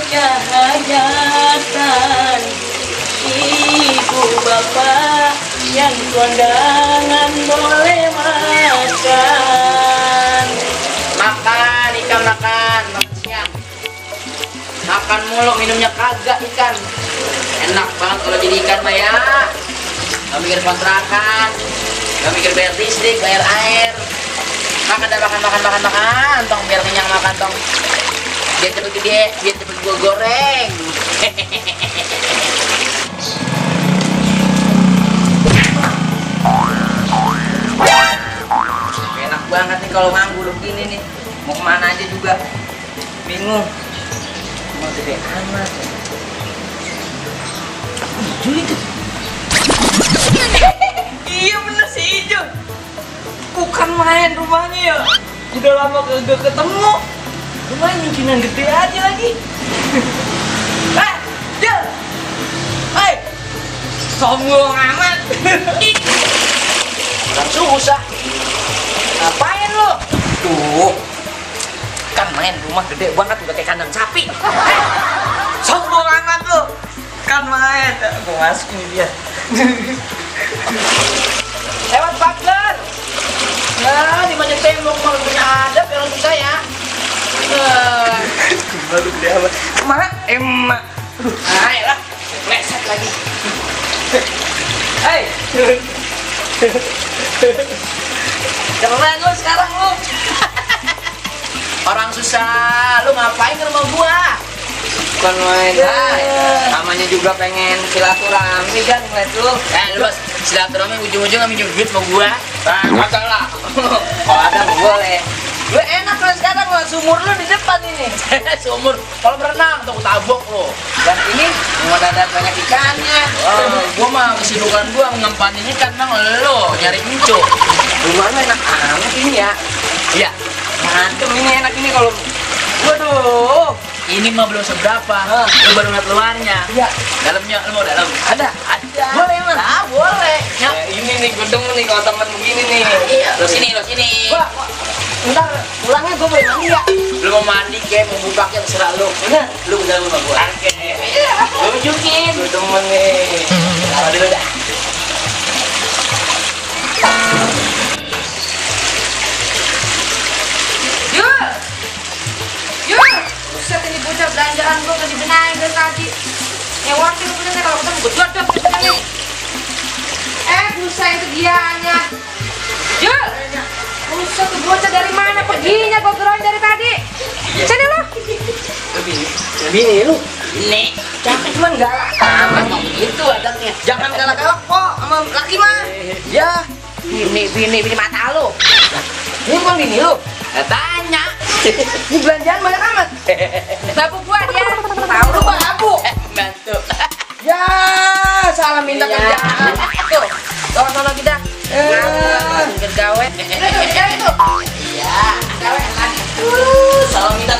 punya hajatan, ibu bapak yang kondangan boleh makan. Makan ikan, makan siang. Makan mulu, minumnya kagak ikan. Enak banget kalau jadi ikan mah ya. Gak mikir kontrakan, gak mikir bayar listrik, bayar air. Makan dah, makan. Tong biar kenyang makan tong. Biar cepet gede, biar cepet gua goreng. Enak banget nih kalau nganggur gini nih. Mau kemana aja juga bingung. Mau gede amat. Hijau itu. Iya bener si hijau. Bukan main rumahnya ya. Udah lama kagak ketemu. Rumahnya nyucinan gede aja lagi. Jel. Hei. Sombong amat. Orang susah. Ngapain lo? Tuh. Kan main rumah gede banget udah kayak kandang sapi. Sombong amat lo. Kan main. Gue masuk nih dia. Lewat pagar. Nah, di banyak tembok malah punya adab yang untuk saya. Baru gede amat. Mak, emak. Ayolah, leset lagi. Hei. Keren lu sekarang lu. Orang susah, lu ngapain ke rumah gua? Bukan main, namanya juga pengen silaturahmi kan ngeliat lu. Lu silaturahmi ujung-ujung minjem duit sama gua. Nah, masalah. Kalau ada boleh. Lu enak lu sekarang lu, sumur lu di depan ini. Sumur, kalau berenang tuh tabok lu. Dan ini mau ada banyak ikannya. Gua mah kesibukan gua mengempanin ikan bang, lu nyari encu. Rumahnya enak amat ini ya. Iya. Mantep ini enak ini kalau. Waduh. Ini mah belum seberapa. Lu baru ngeliat luarnya. Iya. Dalamnya lu mau dalam? Ada. Boleh mas. Ah boleh. Ya, ini nih gedung nih kalau temen begini nih. Iya. Lo sini. Wah. Ntar pulangnya gue boleh mandi ya. Lu mau mandi kayak mau bubaknya terserah lu. Bener. Lu udah rumah gue. Oke. Iya. Gue tunjukin. Gue temen nih. Kalau dulu dah. Buset ini bocah belanjaan gue gak dibenahin dari tadi. Nyewakin lu bener kalau ketemu gue dodok bener nih. Buset itu dianya. Jul! Buset tuh bocah dari mana perginya gue geroin dari tadi. Sini lu. Bini lu. Bini. Cakep cuman galak amat. Itu adabnya. Jangan galak-galak kok sama laki mah. Ya. Bini mata lu. Ini bukan bini lu. Tanya. Ini belanjaan banyak amat. Babu gua dia. Tahu lu bang Abu. Bantu. Ya, salah minta kerjaan. Tuh, sono kita. Gawe. Itu. Iya. Gawe lagi. Salah minta